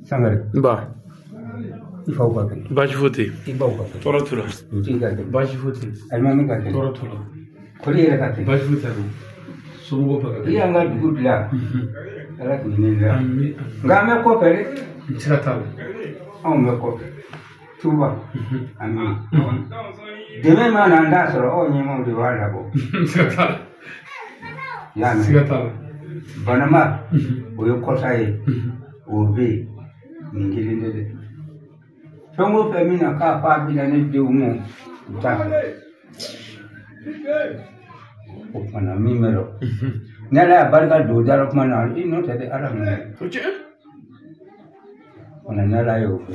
Sangare. Ba. I faw ka kɛnɛ. Baasi foyi tɛ yen. I baw ka kɛnɛ. Tɔɔrɔ t'u la. Dutigi ka kɛnɛ. Baasi foyi tɛ yen. Alimami ka kɛnɛ. Tɔɔrɔ t'u la. Kɔli yɛrɛ ka kɛnɛ. Baasi foyi tɛ yen. Somɔgɔw bɛɛ ka I kɛnɛ. y'an ka dugu dilan. Ala k'i ni dilan. Ami. Nka an bɛ kɔfɛ dɛ. N sira t'a la. Anw bɛ kɔfɛ. Tuba. Ami. Dɛmɛ mana an t'a sɔrɔ aw ɲɛmaaw de b'a labɔ. Siga t'a la. I y'a mɛn. Siga t'a la. Banama o ye kɔsa ye. O bɛ yen. Nin kelen tɛ dɛ. Fɛn o fɛn min na k'a fɔ a bɛ na ne denw ma u t'a fɛ. O kumana min bɛ dɔn. Ni Ala y'a barika don da la kuma na i n'o tɛ dɛ Ala minɛ. O tiɲɛ. O la ni Ala y'o kɛ.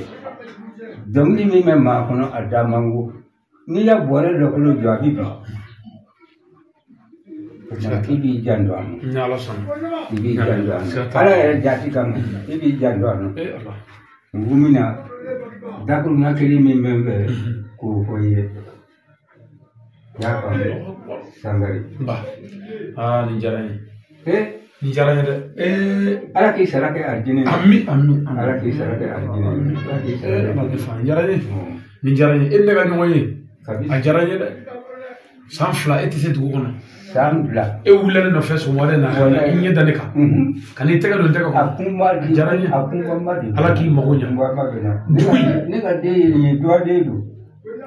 Dɔnkili min bɛ maa kɔnɔ a da man go. N'i ya bɔrɛ dɔ kolo jɔ a bɛ bin. O kumana i b'i janto a ma. Ni Ala sɔnna. I b'i janto a Siga ma. t'a Ala la. yɛrɛ jati kama i b'i janto a ma. Ee Ala. N ko min na dakuruɲa kelen min bɛ n fɛ k'o fɔ i ye. I y'a faamu Sangare. Ba. Aa nin diyara n ye. Ee Nin diyara n ye dɛ. Ee. Ala k'i sara kɛ arijinɛ ye. Ami ami ami. Ala k'i sara kɛ arijinɛ ye. Ala k'i sara Ee kɛ. Ala ne fa nin diyara n ye. Nin diyara n ye. E ni ne ka ɲɔgɔn ye. Kabi A diyara n ye dɛ. San 2 e tɛ se dugu kɔnɔ. San 2. E wulila ne nɔfɛ sɔgɔmada in na ka na i ɲɛ da ne kan. Ka n'i tɛgɛ don n tɛgɛ A kɔnɔ. kunba A di diyara n ye. a kunba di. Ala k'i mago ɲɛ. Kunba bɛ na. Dugu in. Ne ka den ye nin ye duwaden don.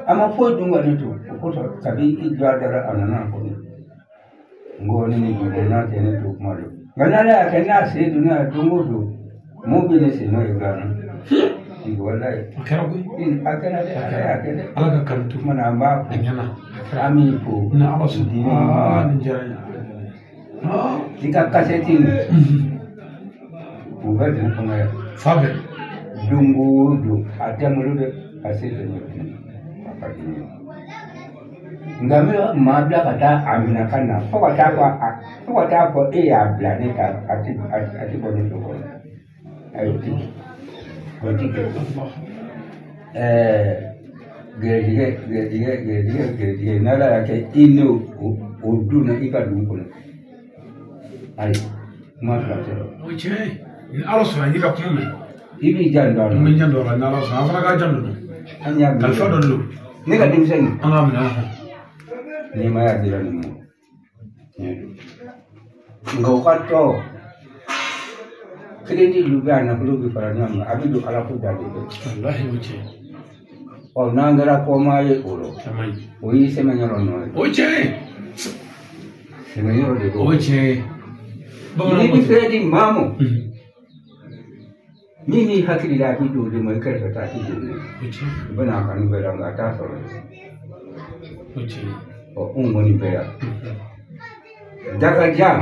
A ma foyi dun ka ne to. O kosɔn kabi i duwa dara a nana a kɔnɔ. N ko ne ni dugu n'a tɛ ne to kuma don. Nka n'Ala y'a kɛ n'a sen donna yan don o don mun bɛ ne sen n'o ye Gana. Walayi. A kɛra koyi. A kɛra dɛ Ala y'a kɛ dɛ. Ala ka kanu to. Tuma na an b'a A fo. ɲɛna. A kɛra. An b'i fo. Ni Ala sɔnna. Diinɛ Aa ɲuman. nin diyara n ye. Aa. I ka kasɛti nin u bɛ dugu kɔnɔ yan. Fa bɛɛ. Don o don a tɛ n bolo dɛ ka se fɛ a ka di n ye. Nka n bɛ maa bila ka taa a minɛ ka na fo ka taa fɔ a fo ka taa fɔ e y'a bila ne ta a ti a ti bɔ ne so kɔnɔ. Ayi o ti kɛ. O ti kɛ. Ɛɛ gɛrɛjigɛ gɛrɛjigɛ gɛrɛjigɛ gɛrɛjigɛ n'Ala y'a kɛ i n'o o donna i ka dugu kɔnɔ. Ayi kuma fila tɛ. O ye tiɲɛ ye. Ni Ala sɔnna n y'i ka kuma mɛn. I b'i janto a N la. bɛ n janto a la ni Ala sɔnna. An fana k'a janto don. An y'a minɛ. Kalifa dɔ de don. Ne ka denmisɛnnin. An k'a minɛ an fɛ. Nɛɛmaya dira nin ma. Tiɲɛ don. Nka o ka tɔ kelen di lu bɛ a nafolo bɛ fara ɲɔgɔn kan a bɛ don Ala ko da de fɛ. Walahi o tiɲɛ. Ɔ n'an kɛra kɔmaa ye o rɔ A man ɲi. o y'i sɛmɛnyɔrɔ nɔ ye. O ye tiɲɛ ye. Sɛmɛnyɔrɔ de O don. ye tiɲɛ ye. N'i Bamananw bɛ ko ten. fɛn di maa ma min b'i hakili la a bɛ don o de ma i kɛrɛfɛ ta a tɛ don o ma. O ye tiɲɛ ye. I bɛna a kanu bɛɛ la nka a t'a sɔrɔ. O ye tiɲɛ ye. Ɔ anw kɔni bɛ yan. Dakajan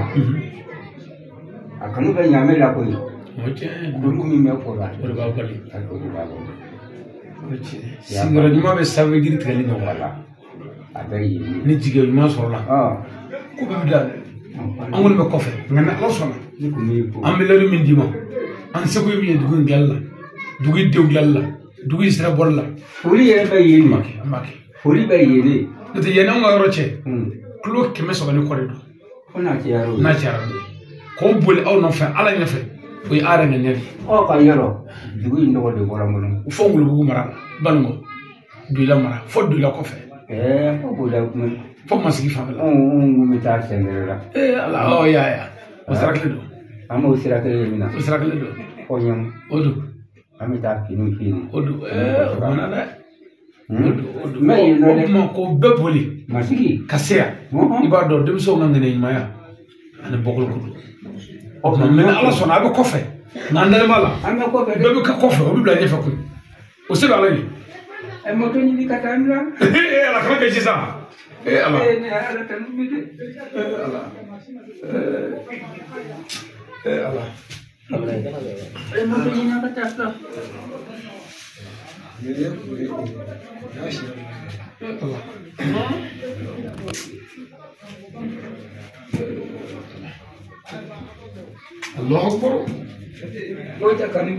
a kanu bɛ ɲaamɛ la koyi. O ye tiɲɛ ye. Kuru min bɛ kɔ la. O de b'a bali. O de b'a bali. O ye tiɲɛ ye. Sigiyɔrɔ ɲuman bɛ sanfɛ jiri tigɛli nɔgɔya. Wala a bɛ yen. Ni jigiya ɲuman sɔrɔla. Ɔ Ko bɛɛ bɛ dayɛlɛ. An kɔni bɛ kɔfɛ. Nka ni Ala sɔnna. Ne kun b'i fo. An bɛ layidu min d'i ma. An seko ye min ye dugu in dilanli la. Dugu in denw dilanli la. Dugu in sira bɔli la. Foli yɛrɛ bɛ yen An b'a de. kɛ an b'a kɛ. Foli bɛ yen de. N'o tɛ yanni anw ka yɔrɔ cɛ. Kilo 300 ni kɔ de don. Fo n'a cayara o ye. N'a cayara n'o ye. K'o boli aw nɔfɛ Ala ɲɛfɛ. O ye a yɛrɛ ŋaniya de ye. Aw ka yɔrɔ dugu in tɔgɔ de bɔra n kɔnɔ. Fo Ngolobugu mara la. Banikɔ. Doyila mara. Fo Doyila kɔfɛ. Ɛɛ fo k'o da kuma. Fo Masigi fanfɛla. Anw kun bɛ taa sɛngɛrɛ la. Ee Ala ɔ y'a ye. O sira kelen don. An b'o sira kelen de minɛ. O sira kelen don. Kɔɲɔ O don. an bɛ taa finiw feere. O don. Ee o mana dɛ. O don o don. N bɛ yen nɔ O dɛ. tuma k'o bɛɛ boli Masigi. ka se yan. I b'a dɔn denmisɛnw ka ŋaniya ɲumanya ani bɔkolo ko don. O tuma mɛ ni Ala sɔnna a bɛ kɔfɛ. Nka an dalen b'a la. An bɛ kɔfɛ dɛ. Bɛɛ bɛ kɛ kɔfɛ o bɛ bila ɲɛfɛ koyi. O se bɛ Ala ye. Ɛ moto ɲini ka taa n bila. Ee Ala kana kɛ sisan. Ee Ala. Ee ne Ala tanu bi dɛ. Ee Ala. Ee Ala. Ɛ moto ɲini ka taa bila. Ee Ala. Allahu Akbar. O tɛ kanu.